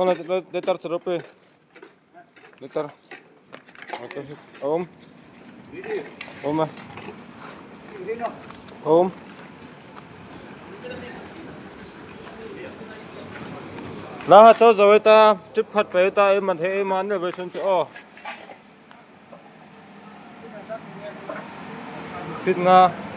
Khona letter charo pe. Letter. Om. Om. Om. La ha cho zo ta chip khat pe ta em man the em an le ve sun chu o. Fit nga.